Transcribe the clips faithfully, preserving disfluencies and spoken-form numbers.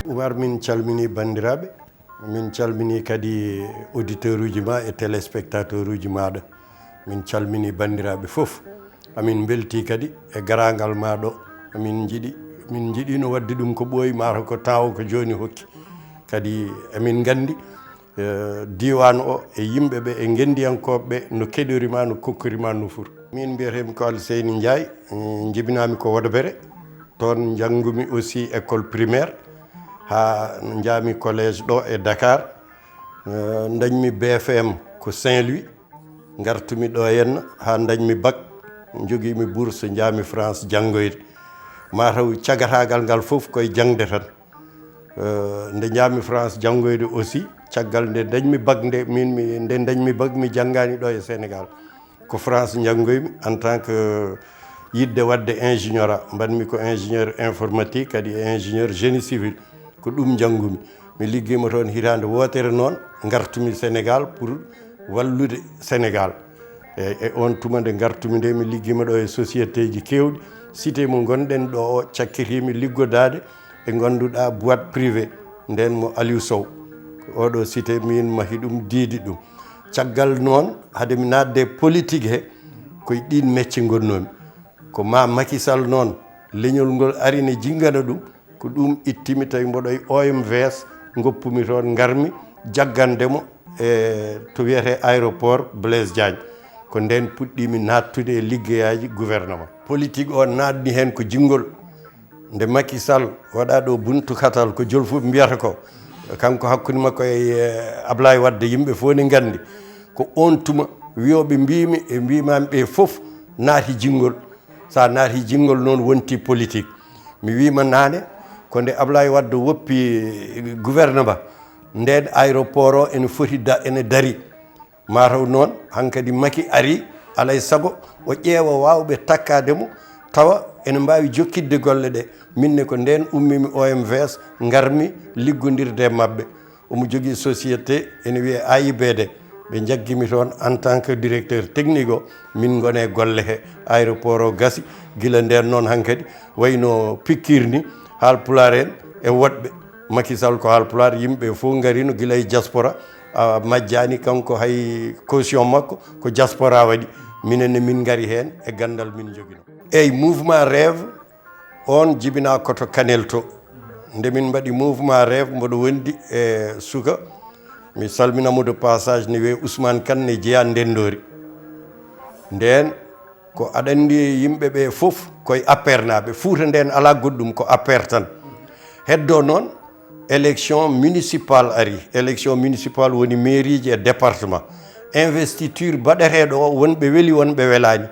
Umar, min calmini banndiraaɓe, min calmini kadi auditeur uji ma e téléspectateur uji maaɗa. Min calmini banndiraaɓe fof. Amin mbelti kadi e garaangal ma ɗo. Amin njiɗi, min njiɗino waɗde ɗum ko ɓooyi, mataw ko taawo ko jooni hokki. Kadi amin nganndi, eh, diiwaan o e yimɓe ɓe e ngenndiyankooɓe ɓe no keɗori ma, no kokkori ma nofuru. Min mbiyetee-mi ko Alseyni Njaay, eh, njibinaa-mi ko Wodobere. Toon njanngumi aussi école primaire, haa njaami collège ɗo e Dakar. Eh, ndañmi B F M ko Saint-Louis. Ngartumi ɗo henna haa ndañmi bac, njogiimi bourse, njaami France janngoyde. Mataw cagataagal ngal fof koye jaŋde tan. Eh, nde njaami France janngoyde aussi, caggal nde ndañmi bac nde, min mi, nde ndañmi bac mi janngaani ɗo e Sénégal. Ko France njanngoymi en tant que yiɗde waɗde ingénieur, mbaɗmi ko ingénieur informatique, kadi e ingénieur génie civil. Ko ɗum njanngumi. Mi liggiima toon hitaande wootere noon, ngartumi Sénégal pour wallude Sénégal. E, e oon tuma nde ngartumi nde, mi liggiima ɗo e société ji keewɗi. Cité mo ngonɗen ɗo o, cakkitiimi liggodaade e ngannduɗaa boîte privée, ndeen mo Aliou Sow. Oɗo cité min mahi ɗum, diidi ɗum. Caggal noon, hade mi naatde politique he, koye ɗiin mecce ngonnoomi. Ko maa Macky Sall noon, leñol ngol ari ne jinngana ɗum, ko ɗum ittimi tawi mboɗo e O M V S, ngoppumi toon, ngarmi jaggande mo e to wiyetee aéroport Blaise Diagne. Ko ndeen puɗɗiimi naattude e liggeyaaji gouvernement. Politique o naatni heen ko jinngol. Nde Macky Sall waɗa ɗo buntu katal, ko jol fof mbiyata ko, kanko hakkunde makko e, eh, Ablaye Wade, yimɓe fof ne nganndi. Ko oon tuma wiyooɓe mbimi e mbimami ɓe fof naati jinngol. So a naati jinngol noon wonti politique. Mi wiima naane, ko nde Ablaye Wade woppi gouvernement, ndeen aéroport o ene foti da-, ene dari. Mataw noon, hankadi Macky ari, alay sago o ƴeewa waawɓe takkaade mo, tawa ene mbaawi jokkitde golle ɗe. Min ne ko ndeen ummimi O M V S, ngarmi liggondirde e maɓɓe. Omo jogii société ene wiyee A I B D. Ɓe njaggimi toon en tant que directeur technique o, min ngone golle he. Aéroport o gasi, gila ndeen noon hankadi, wayno pikkir ni, Haalpulaar en e woɗɓe. Macky Sall ko Haalpulaar, yimɓe fof ngarino gila e diaspora, a majjaani kanko hay caution makko, ko diaspora waɗi. Minen ne min ngari heen e ganndal min njogino. Eyi, mouvement Rêve, oon jibinaa ko to Kanel to. Nde min mbaɗi mouvement Rêve, mboɗo wondi e suka, mi salmina mo de passage, ne wiyee Ousmane Kane, ne jeyaa Ndenndoori. Ndeen, ko aɗa anndi yimɓe ɓe fof koye A P R naaɓe. Fuuta ndeen alaa goɗɗum, ko A P R tan. Heddo noon, élection municipale ari. Élection municipale woni mairie ji e département. Investiture baɗeteeɗo o, wonɓe weli, wonɓe welaani.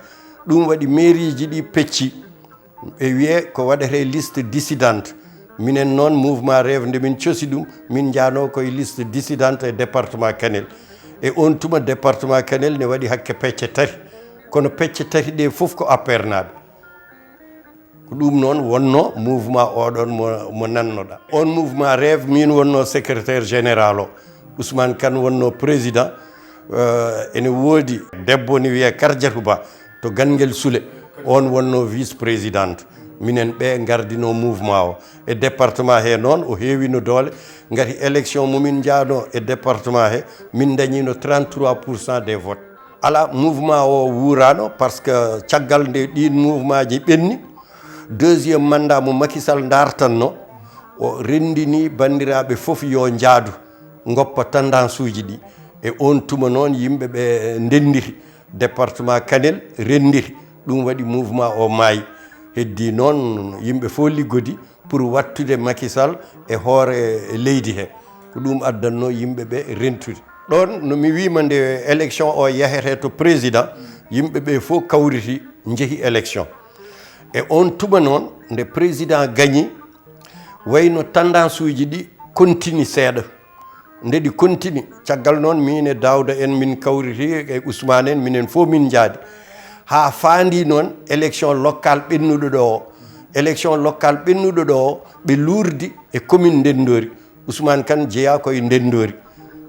Ɗum waɗi mairie ji ɗi pecci. Ɓe wiyee ko waɗetee liste dissidente. Minen noon, mouvement Rêve, nde min cosi ɗum, min njaanoo koye liste dissidente e département Kanel. E oon tuma, département Kanel ne waɗi hakke pecce tati. Kono pecce tati ɗe fof ko A P R naaɓe. Ko ɗum noon wonnoo mouvement oɗon mo, mo nannoɗaa. Oon mouvement Rêve, min wonnoo secrétaire général o. Ousmane Kane wonnoo président. Eh, ene woodi debbo ne wiyee Kardiatou Ba to Ganguel Soulé. Oon wonnoo vice-présidente. Minen ɓe ngardinoo mouvement o. E département he noon, o heewino doole. Ngati élection mo min njaanoo e département he, min ndañiino trente-trois pour cent des votes. Alaa, mouvement o wuuraano, par ce que caggal nde ɗiin mouvement ji ɓenni, deuxième mandat mo Macky Sall ndartanno, o renndini banndiraaɓe fof yo njaadu, ngoppa tendance uji ɗi. E oon tuma noon, yimɓe ɓe ndennditi, département Kanel rennditi, ɗum waɗi mouvement o maayi. Heddii noon, yimɓe fof liggodi pour wattude Macky Sall e hoore leydi he. Ko ɗum addannoo yimɓe ɓe rentude. Ɗoon, no mi wiima, nde élection o yahete to président, yimɓe ɓe fof kawriti, njehi élection. E oon tuma noon, nde président gañi, wayno tendance uji ɗi continue seeɗa. Nde ɗi continue, caggal noon, min e Daouda en, min kawriti e Ousmane en, minen fof min njaadi. Haa faandi noon élection locale ɓennuɗo ɗo o. Élection locale ɓennuɗo ɗo o, ɓe luurdi e commune Ndenndoori. Ousmane Kane jeyaa ko e Ndenndoori.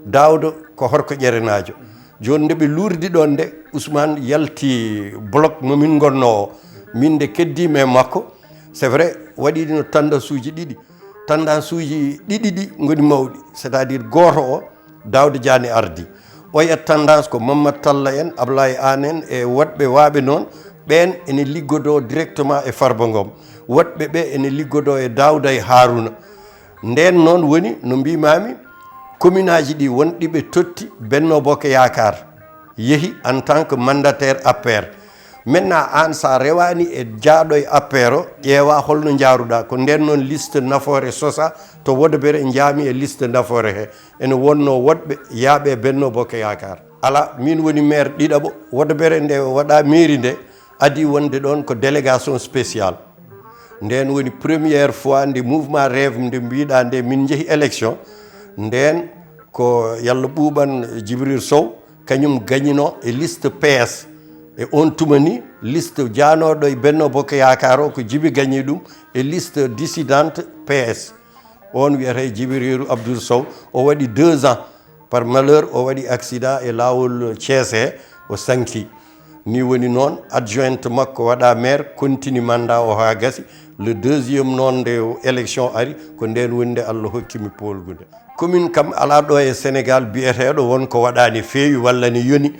Daouda ko Horko Ƴerenaajo. Jooni, nde ɓe luurdi ɗoon nde, Ousmane yalti bloc mo min ngonnoo o. Min nde keddiimi e makko, c'est vrai, Waɗiino tendance uji ɗiɗi. Tendance uji ɗiɗi ɗi ngoni mawɗi, c'est-à-dire gooto o, Daouda Diané ardi. Oya tendance ko Mamadou Talla en, Ablaye Anne en e woɗɓe waaɓe noon, ɓeen ene liggodoo directement e Farba Ngom. Woɗɓe ɓe ene liggodoo e Daouda e Harouna. Ndeen noon woni no mbiimaami, commune aji ɗi won ɗi ɓe totti Benno Bokk Yaakaar, yehi en tant que mandataire A P R. Maintenant, aan, so a rewaani e jaaɗo e A P R o, ƴeewa holno njaaruɗaa. Ko ndeen noon liste nafoore sosa to Wodobere, njaami e liste nafoore he. Ene wonnoo woɗɓe yaaɓe e Benno Bokk Yaakaar. Alaa, miin woni maire ɗiɗaɓo Wodobere, nde waɗaa mairie nde, adii wonde ɗoon ko délégation spéciale. Ndeen woni première fois nde mouvement Rêve nde mbiiɗaa nde min njehi élection. Ndeen ko Yallah ɓuuɓan Djibril Sow, kañum gañinoo e liste P S. E oon tuma ni, liste jaanooɗo e Benno Bokk Yaakaar o ko Djiby gañi ɗum e liste dissidente P S. Oon wiyetee Djibril Abdoul Sow, o waɗi deux ans. Par malheur, o waɗi accident e laawol Thiès he, o sanki. Ni woni noon, adjointe makko waɗaa maire, continue mandat o haa gasi. Le deuxième noon nde élection ari, ko ndeen woni nde Allah hokki mi poolgu nde. Commune kam alaa ɗo e Sénégal biyeteeɗo won ko waɗaa ne feewi walla ne yoni.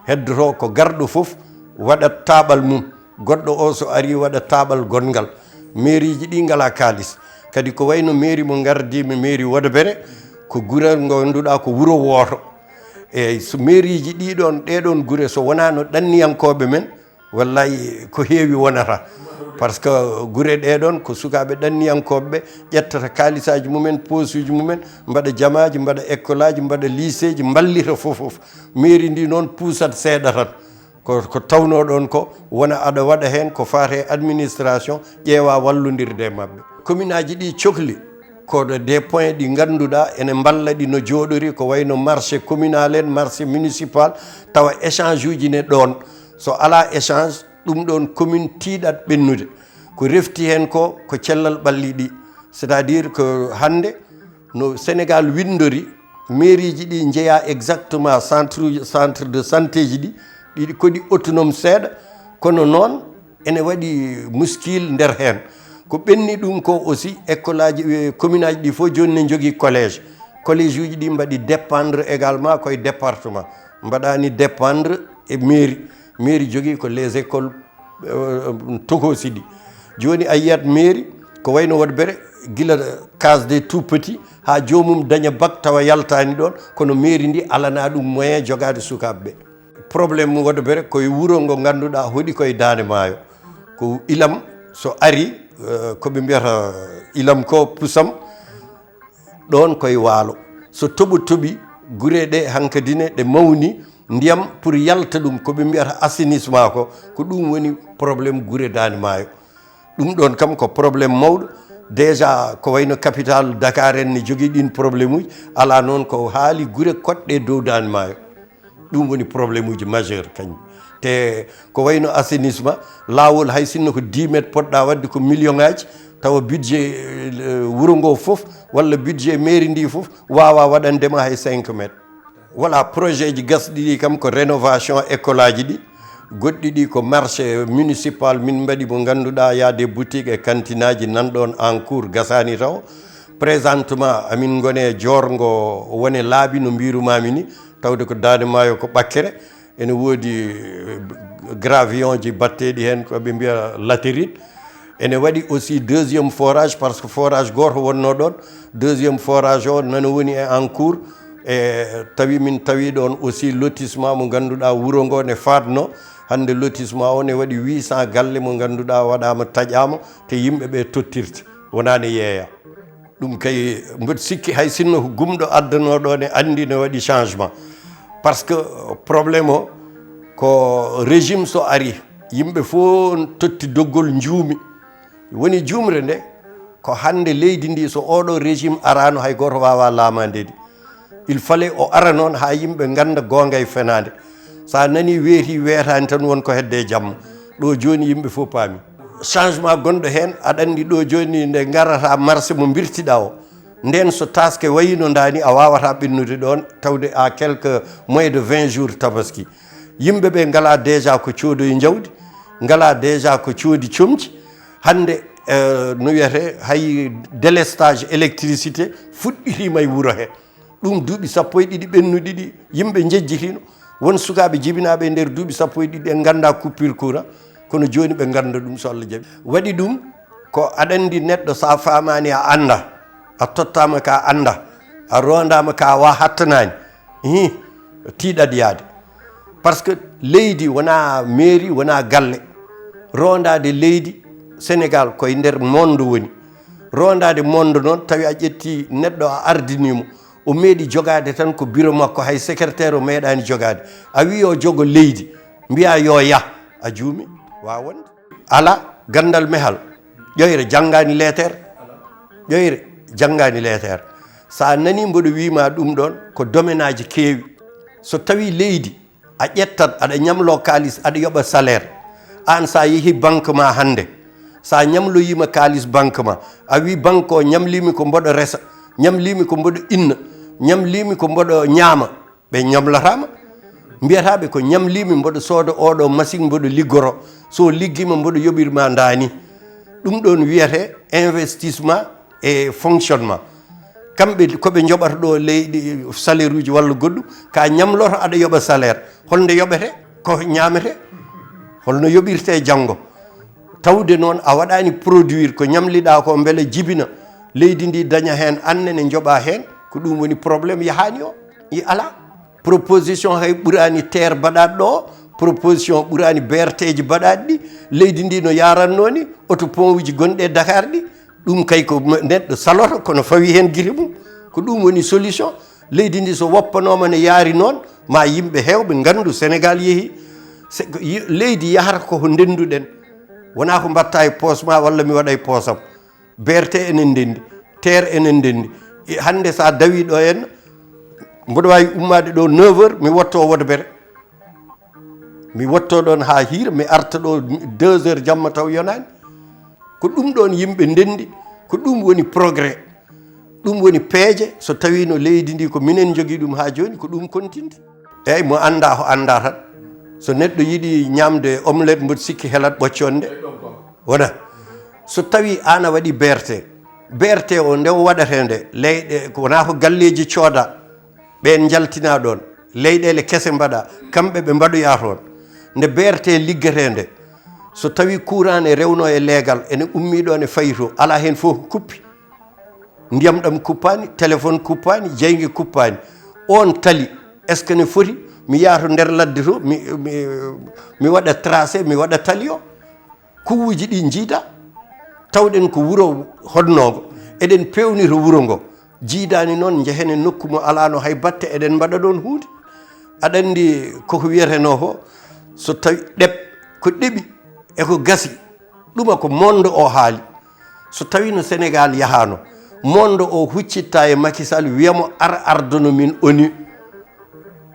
Heddotoo ko garɗo fof waɗat taaɓal mum. Goɗɗo o so arii waɗa taaɓal gonngal. Mairieji ɗi ngalaa kaalis. Kadi ko wayno mairie mo ngardiimi, mairie Wodobere, ko gure ngannduɗaa ko wuro wooto. Eyyi, so mairieji ɗi ɗoon, ɗee ɗoon gure so wonaano ɗanniyankooɓe men, wallay ko heewi wonata. Par ce que gure ɗee ɗoon ko sukaaɓe ɗanniyankooɓe ɓe ƴettata kaalisaaji mumen, posuuji mumen, mbaɗa jamaaji, mbaɗa école aji, mbaɗa lycée ji, mballita fof fof. Mairie ndi noon puusat seeɗa tan. Ko, ko tawnoo ɗoon ko wona aɗa waɗa heen ko faati e administration, ƴeewa wallondirde e maɓɓe. Commune aji ɗi cohli ko des points ɗi ngannduɗaa ene mballa ɗi no jooɗori, ko wayno marché communal en, marché municipal, tawa échange uji ne ɗoon. So alaa échange, ɗum ɗoon commune tiiɗat ɓennude. Ko refti heen ko, ko cellal ɓalli ɗi. C'est-à-dire que hannde, no Sénégal winndori, mairieji ɗi njeyaa exactement centre uji, centre de santé ji ɗi, ɗiɗi ko ɗi autonome seeɗa, kono noon ene waɗi muskil nder heen. Ko ɓenni ɗum ko aussi, école aji, eh, commune aji ɗi fof jooni ne njogii collège. Collège uji ɗi mbaɗi dépendre également koye département, mbaɗaani dépendre e mairie. Mairie jogii ko les écoles, eh, tokoosi ɗi. Jooni a yiyat mairie ko wayno Wodobere, gila case des tout petits haa joomum daña bac tawa yaltaani ɗoon, kono mairie ndi alanaa ɗum moyen jogaade sukaaɓe ɓe. Problème Wodobere ko e wuro ngo ngannduɗaa hoɗi koye Daande Maayo. Ko ilam so ari, eh, ko ɓe mbiyata ilam ko pusam, ɗoon koye waalo. So toɓo toɓi, gure ɗe hankadi ne ɗe mawni, ndiyam pour yalta ɗum, ko ɓe mbiyata assainissement ko, ko ɗum woni problème gure Daande Maayo. Ɗum ɗoon kam ko problème mawɗo. Déjà ko wayno capital Dakar en ne jogii ɗiin problème uji, alaa noon ko haali gure koɗɗe dow Daande Maayo. Ɗum woni problème uji majeur kañum. Te ko wayno assainissement, laawol hay sinno ko dix mètres poɗɗa waɗde ko million ngaji, tawa budget, eh, wuro ngo fof walla budget mairie ndi fof waawa waɗande ma hay cinq mètres. Voilà, projet ji gasɗi ɗi kam ko rénovation école aji ɗi, goɗɗi ɗi ko marché municipal min mbaɗi mo ngannduɗaa, y a des boutiques e cantine aji nan ɗoon en cours, gasaani taw. Présentement amin ngone joorngo wone laabi no mbirumaami ni, tawde ko Daande Maayo ko ɓakkere, ene woodi, eh, gravillon ji batteɗi heen ko ɓe mbiya latérite. Ene waɗi aussi deuxième forage, par ce que forage gooto wonnoo ɗoon, deuxième forage o nana woni e en cours. E tawi min tawi ɗoon aussi lotissement mo ngannduɗaa wuro ngo ne faatno. Hannde lotissement o ne waɗi huit cents galle mo ngannduɗaa waɗaama, taƴaama, te yimɓe ɓe tottirta, wonaa ne yeeya. Ɗum kay, mboɗo sikki hay sinno ko gumɗo addanoo ɗo ne anndi ne waɗi changement. Par ce que problème o ko régime so ari, yimɓe fof totti doggol njuumi. Woni juumre nde, ko hannde leydi ndi so oɗo régime araano hay gooto waawa laamaade ndi. Il fallait o ara noon haa yimɓe ngannda goonga e fenaande. So a nanii weeti weetaani tan won ko hedde e jamma. Ɗo jooni yimɓe fof paami. Changement gonɗo heen, aɗa anndi ɗo jooni nde ngarata marché mo mbirtiɗaa o. Ndeen so taske wayino ndaani a waawata ɓennude ɗoon, tawde à quelques moins de vingt jours tabaski. Yimɓe ɓe ngalaa déjà ko coodoyi njawdi, ngalaa déjà ko coodi comci. Hannde E, no wiyetee, hay délestage électricité fuɗɗitiima e wuro he. Ɗum duuɓi sappo e ɗiɗi ɓennuɗi ɗi, yimɓe njejjitiino. Won sukaaɓe jibinaaɓe e nder duuɓi sappo e ɗiɗi, ɓe nganndaa coupure courant, kono jooni ɓe ngannda ɗum, so Allah jaɓi. Waɗi ɗum ko, aɗa anndi, neɗɗo so a faamaani, a annda, a tottaama ka annda, a rondaama ka wa hattanaani, hi, tiiɗat yaade. Par ce que leydi wonaa mairie, wonaa galle. Rondaade leydi, Sénégal koye nder monde woni. Rondaade monde noon, tawi a ƴetti neɗɗo, a ardini mo, o meeɗi jogaade tan ko bureau makko, hay secrétaire o meeɗaani jogaade. A wii o jogo leydi, mbiyaa yo yah, a juumi, waawaa wonde. Alaa ganndal mehal. Ƴoyre janngaani leeter. Ƴoyre janngaani leeter. So a nanii mboɗo wii ma ɗum ɗoon, ko domenaaji keewi. So tawii leydi, a ƴettat, aɗa ñamloo kaalis, aɗa yoɓa salaire. Aan, so a yehii banque ma hannde, so a ñamloyiima kaalis banque ma, a wii banque o, ñamliimi ko mboɗo resa, ñamliimi ko mboɗo inna, ñamliimi ko mboɗo ñaama, ɓe ñamlataa ma. Mbiyataa ɓe ko ñamliimi mboɗo sooda oɗo machine, mboɗo liggoro. So liggiima, mboɗo yoɓir ma ndaani. Ɗum ɗoon wiyetee investissement e fonctionnement. Kamɓe ko ɓe njoɓata ɗo leydi, salaire uji walla goɗɗum, ka ñamloto, aɗa yoɓa salaire. Holnde yoɓetee? Ko ñaametee? Holno yoɓirtee janngo? Tawde noon a waɗaani produire ko ñamliɗaa ko, mbele jibina, leydi ndi daña heen, aan ne njoɓa heen, ko ɗum woni problème, yahaani o, i alaa. Proposition hay ɓuraani terre mbaɗaat ɗo, proposition ɓuraani B R T ji mbaɗaat ɗi, leydi ndi no yaranno ni, oto pont uji gonɗi e Dakar ɗi, ɗum kay ko ma-, neɗɗo saloto, kono fawi heen gite mum. Ko ɗum woni solution. Leydi ndi so woppanooma no yaari noon, ma yimɓe heewɓe nganndu Sénégal yehi. Se-, ko yi-, leydi yahata ko ko ndennduɗen. Wonaa ko mbaɗta e poos ma walla mi waɗa e poosam. B R T enen ndenndi, terre enen ndenndi. E hannde so a dawi ɗo en, mboɗo waawi ummaade ɗo neuf heures, mi wotto wodbere. Mi wotto ɗoon haa hiira, mi arta ɗo deux heures jamma taw yonaani. Ko ɗum ɗoon yimɓe ndenndi, ko ɗum woni progrès. Ɗum woni peeje, so tawii no leydi ndi ko minen njogii ɗum haa jooni, ko ɗum kontinde. Eey, mo anndaa o anndaa tan. So neɗɗo yiɗi ñaamde omelette, mboɗo sikki helat ɓocconde. Wona. So tawii aan a waɗi B R T, B R T o nde o waɗatee nde, leyɗe, ko wonaa ko galleeji cooda, ɓeen njaltina ɗoon, leyɗeele kese mbaɗa, kamɓe ɓe mbaɗoya toon. Nde B R T liggetee nde, so tawii courant ne rewno e leegal, ene ummii ɗoon e fayi to, alaa heen fof ko kuppi. Ndiyam ɗam kuppaani, téléphone kuppaani, jeynge kuppaani. Oon tali, est-ce que ne foti mi yaha to nder ladde to, mi, mi, mi waɗa tracé, mi waɗa tali o? Kuwuuji ɗi njiida, tawɗen ko wuro hoɗnoongo, eɗen peewnita wuro ngo. Jiidaani noon, njehen e nokku mo alaano hay batte, eɗen mbaɗa ɗoon huunde. Aɗa anndi koko wiyetenoo ko, so tawi ɗeɓ, ko ɗeɓi e ko gasi, ɗuma ko monde o haali. So tawii no Sénégal yahaano, monde o huccittaa e Macky Sall, wiya mo ar ardono min ONU.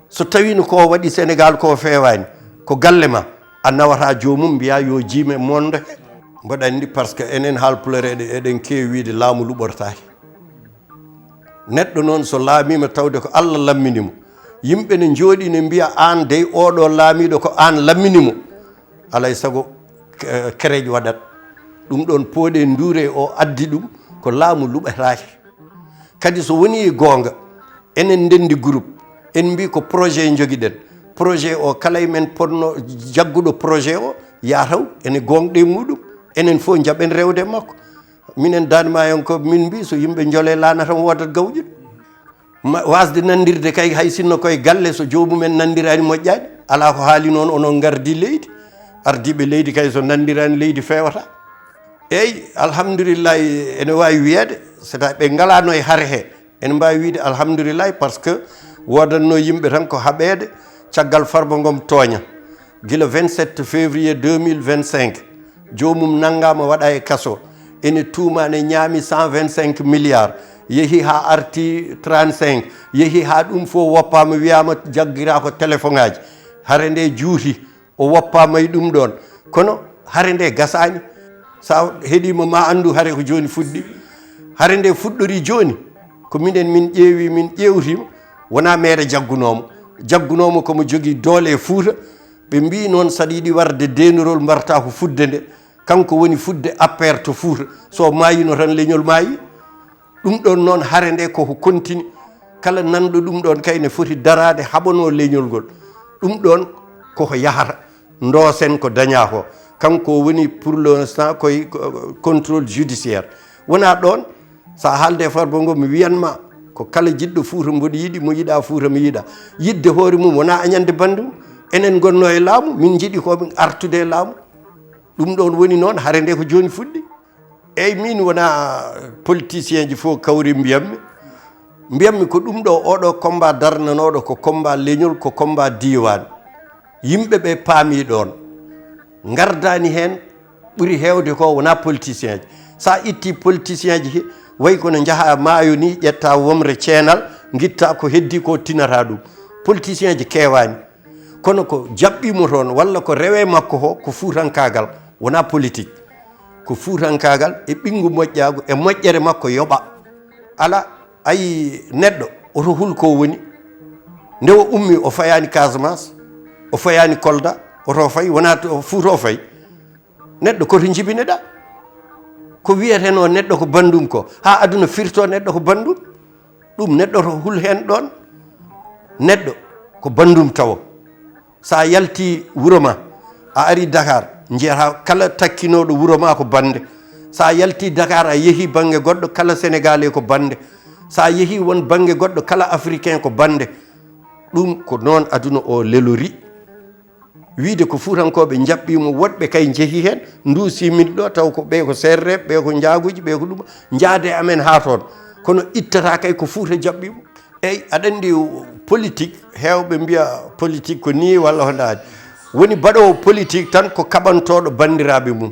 So tawii no ko waɗi Sénégal ko feewaani, ko galle ma, a nawataa joomum, mbiyaa yo jiime monde he. Mboɗo anndi, parce que enen Haalpulaar eɗen, eɗen keewi wiyde laamu luɓortaake. Neɗɗo noon so laamiima tawde ko Allah lammini mo, yimɓe ne njooɗii ne mbiya aan dey oɗo laamiiɗo ko aan lammini mo, alay sago ke-, kereej waɗat. Ɗum ɗoon pooɗe nduure o addi ɗum ko laamu luɓataake. Kadi so wonii goonga, enen ndenndi groupe, en mbii ko projet njogiɗen. Projet o kala e men potno jagguɗo projet o, yaa taw ene goongɗe e muɗum, enen fof njaɓen rewde e makko. Minen Daan Maayo ko min mbii so yimɓe njolee laana tan woodat gawƴuɗo. Ma-, waasde nanndirde kay, hay sinno koye galle, so joomum en nanndiraani moƴƴaani, alaa ko haali noon, onon ngardi leydi. Ardiiɓe leydi kay so nanndiraani leydi feewata. Eey, alhamdulillahi, ene waawi wiyeede, c'est-à-dire ɓe ngalaano e hare he. Ene mbaawi wiyde alhamdulillahi, parce que woodatno yimɓe tan ko haɓeede, caggal Farba Ngom tooña. Gila vingt-sept février deux mille vingt-cinq, joomum nanngaama, waɗa e kaso, ene tuuma ne ñaami cent vingt-cinq milliards, yehi haa arti trente-cinq, yehi haa ɗum fof woppaama, wiyaama jaggiraa ko téléphone aji. Hare nde juuti, o woppaama e ɗum ɗoon. Kono hare nde gasaani. So a heɗiima, ma anndu hare ko jooni fuɗɗi. Hare nde fuɗɗori jooni, ko minen min ƴeewi, min ƴeewtiima, wonaa meere jaggunoomo. Jaggunoomo ko mo jogii doole e Fuuta. Ɓe mbii noon, saɗa yiɗi warde deenirol, mbarta ko fudde nde. Kanko woni fudde affaire to Fuuta. So maayino tan leñol maayi. Ɗum ɗon noon hare nde koko kontini. Kala nanɗo ɗum ɗon kay ne foti daraade haɓanoo leñol ngol. Ɗum ɗon koko yahata. Ndoosen ko dañaa ko. Kanko woni pour l'instant koye contrôle judiciaire. Wonaa ɗoon, so a haalde Farba Ngom mi wiyan ma ko kala jiɗɗo Fuuta mboɗo yiɗi, mo yiɗaa Fuuta mi yiɗaa. Yiɗde hoore mum wonaa añande banndum. Enen ngonnoo e laamu, min njiɗi ko min artude e laamu. Ɗum ɗoon woni noon hare nde ko jooni fuɗɗi. Eyi, min wonaa politicien ji fof kawri mbiyammi. Mbiyammi ko ɗum ɗo, oɗo combat darnanooɗo ko combat leñol, ko combat diiwaan. Yimɓe ɓe paami ɗoon. Ngardaani heen ɓuri heewde ko wonaa politicien ji. So a itti politicien ji, wayi kono njaha maayo ni, ƴetta womre ceenal, ngitta ko heddi ko tinata ɗum. Politicien ji keewaani. Kono ko jaɓɓiimo toon walla ko rewe makko ko, ko fuutankaagal, wonaa politique. Ko fuutankaagal e ɓinngu moƴƴaagu e moƴƴere makko yoɓa. Ala, ayi neɗɗo, oto hul ko woni. Nde o ummi, o fayaani Casamance, o fayaani Kolda, oto fay, wonaa to Fuuta o fay. Neɗɗo koto jibine ɗa. Ko wiyetenoo neɗɗo ko banndum ko, haa aduna firto neɗɗo ko banndum. Ɗum neɗɗo to hul heen ɗoon. Neɗɗo ko banndum tawo. So a yalti wuro ma, a ari Dakar, njiyata kala takkinooɗo wuro ma ko bannde. So a yalti Dakar, a yehi bannge goɗɗo, kala Sénégalais ko bannde. So a yehi won bannge goɗɗo, kala Africain ko bannde. Ɗum ko noon aduna o lelori. Wiide ko Fuutankooɓe njaɓɓii mo, woɗɓe kay njehi heen, nduusii min ɗo, taw ko ɓee ko seerereeɓe, ɓee ko njaaguuji, ɓee ko ɗum, njaade e amen haa toon. Kono ittata kay ko Fuuta jaɓɓii mo. Eyi, aɗa anndi politique, heewɓe mbiya politique ko nii walla hono ɗaani. Woni baɗoowo politique tan ko kaɓantooɗo banndiraaɓe mum.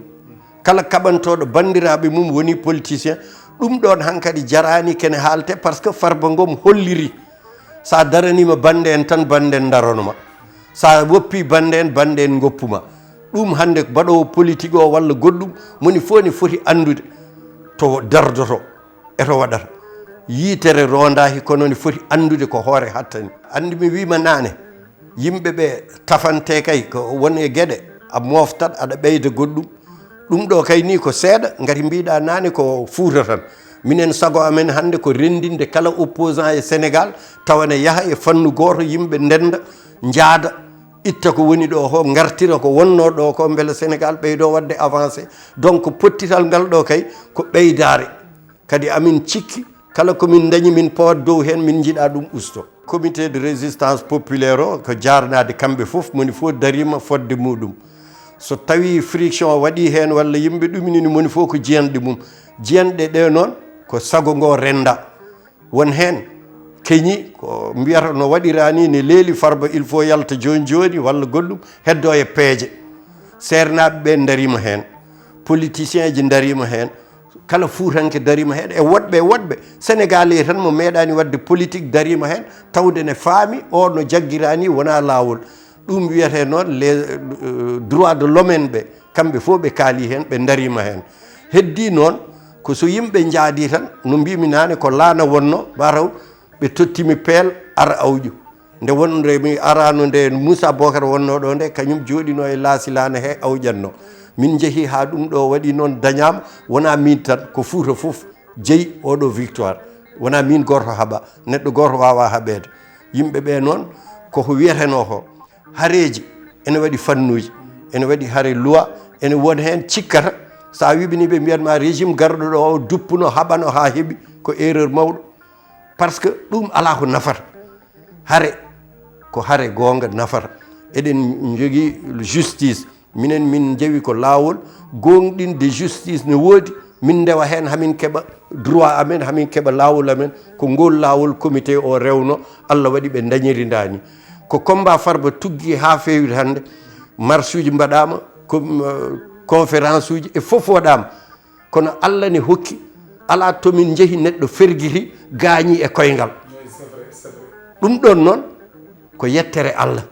Kala kaɓantooɗo banndiraaɓe mum woni politicien. Ɗum ɗoon hankadi jaraani kene haalte, parce que Farba Ngom holliri, so a daraniima bannde en tan, bannde en ndarono ma. So a woppii bannde en, bannde en ngoppu ma. Ɗum hannde baɗoowo politique o walla goɗɗum, moni fof ne foti anndude to dardoto e to waɗata. Yitere rondaaki, kono ne foti anndude ko hoore hattani. Anndi mi wiima naane, yimɓe ɓe tafante kay ko won e geɗe, a moftat, aɗa ɓeyda goɗɗum. Ɗum ɗo kay ni ko seeɗa, ngati mbiɗa naane ko Fuuta tan. Minen sago amen hannde ko renndinde kala opposant e Sénégal, tawa ne yaha e fannu gooto, yimɓe ndennda, njaada, itta ko woni ɗo ko, ngartira ko wonnoo ɗo ko, mbele Sénégal ɓeydo waɗde avancé. Donc pottital ngal ɗo kay ko ɓeydaare. Kadi amin cikki kala ko min ndañi min powat dow heen, min njiɗa ɗum usto. Comité de résistance populaire o ko jaarnaade kamɓe fof, moni fof dariima fodde muɗum. So tawi friction waɗi heen walla yimɓe ɗuminini, moni fof ko jiyanɗe mum. Jiyanɗe ɗe noon ko sago ngo rennda. Won heen keñi ko mbiyata no waɗira ni, ne leeli Farba, il faut yalta jooni jooni walla goɗɗum, heddo e peeje. Seernaaɓe ɓe ndariima heen, politicien ji ndariima heen, kala Fuutanke dariima heen, e woɗɓe e woɗɓe. Sénégalais tan mo meeɗaani waɗde politique dariima heen, tawde ne faami o no jaggira ni wonaa laawol. Ɗum wiyetee noon les, euh, droits de l'homme en ɓe, kamɓe fof ɓe kaali heen, ɓe ndariima heen. Heddii noon ko so yimɓe njaadi tan, no mbimi naane ko laana wonno, mbataw ɓe tottimi peel ar awƴu. Nde wonde mi arano nde Moussa Bokar wonno ɗo nde, kañum jooɗino e laasi laana he awƴanno. Min njehi haa ɗum ɗo waɗi noon dañaama, wonaa min tan, ko Fuuta fof jeyi oɗo victoire. Wonaa min gooto haɓa, neɗɗo gooto waawaa haɓeede. Yimɓe ɓe noon, koko wiyetenoo ko hareeji, ene waɗi fannuuji, ene waɗi hare loi, ene won heen cikkata. So a wiɓini ɓe, mbiyat ma régime garɗo ɗo o duppuno, haɓano haa heɓi, ko erreur mawɗo. Parce que ɗum alaa ko nafata. Hare ko hare goonga nafata. Eɗen njogii justice. Minen min njewi ko laawol, gooŋɗinde justice ne woodi. Min ndewa heen, hamin keɓa droit amen, hamin keɓa laawol amen. Ko ngol laawol comité o rewno, Allah waɗi ɓe ndañiri ndaani. Ko combat Farba tuggi haa feewi hannde. Marche uji mbaɗaama, com-, euh, conférence uji e fof waɗaama. Kono Allah ne hokki, alaa to min njehi neɗɗo fergiti gaañi e koyngal. Ɗum ɗon noon ko yettere Allah.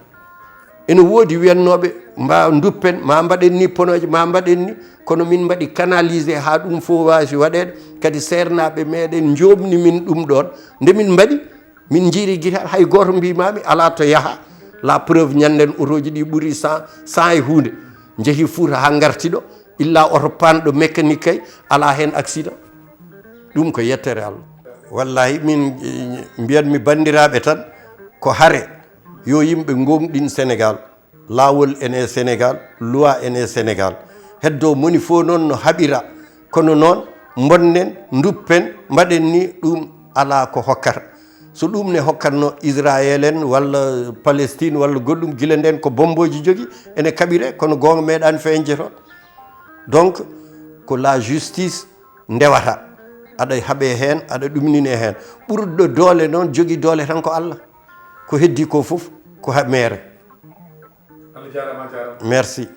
Ene woodi wiyannooɓe, mba duppen, ma mbaɗen ni ponooje, ma mbaɗen ni, kono min mbaɗi canalisé haa ɗum fof waasi waɗeede. Kadi seernaaɓe meɗen njoomni min ɗum ɗon. Nde min mbaɗi, min njiiri gita, hay gooto mbimaami alaa to yaha. La preuve, ñannden otooji ɗi ɓuri cent, cent e huunde. Njehi Fuuta haa ngarti ɗo. Illa oto panɗo mécanique kay, ala hen accident. Ɗum ko yettere Allah. Wallahi min, eh, mbiyatmi banndiraaɓe tan, ko hare, yo yimɓe gomɗin Sénégal. Laawol ene Sénégal, loi ene Sénégal. Heddo moni fof noon no haɓira, kono noon mbonnen, nduppen, mbaɗen ni, ɗum ala ko hokkata. So ɗum ne hokkatno Israël en walla Palestine walla goɗɗum, gila nden ko bombooji jogi, ene kaɓire, kono goonga meeɗaani feeñde toon. Donc, ko la justice ndewata. Aɗa haɓe heen, aɗa ɗumnine heen. Ɓurɗo doole noon, jogi doole tan ko Allah. Ko heddi ko fof, ko ha meere. Allah jaaraama, a jaaraama. Merci.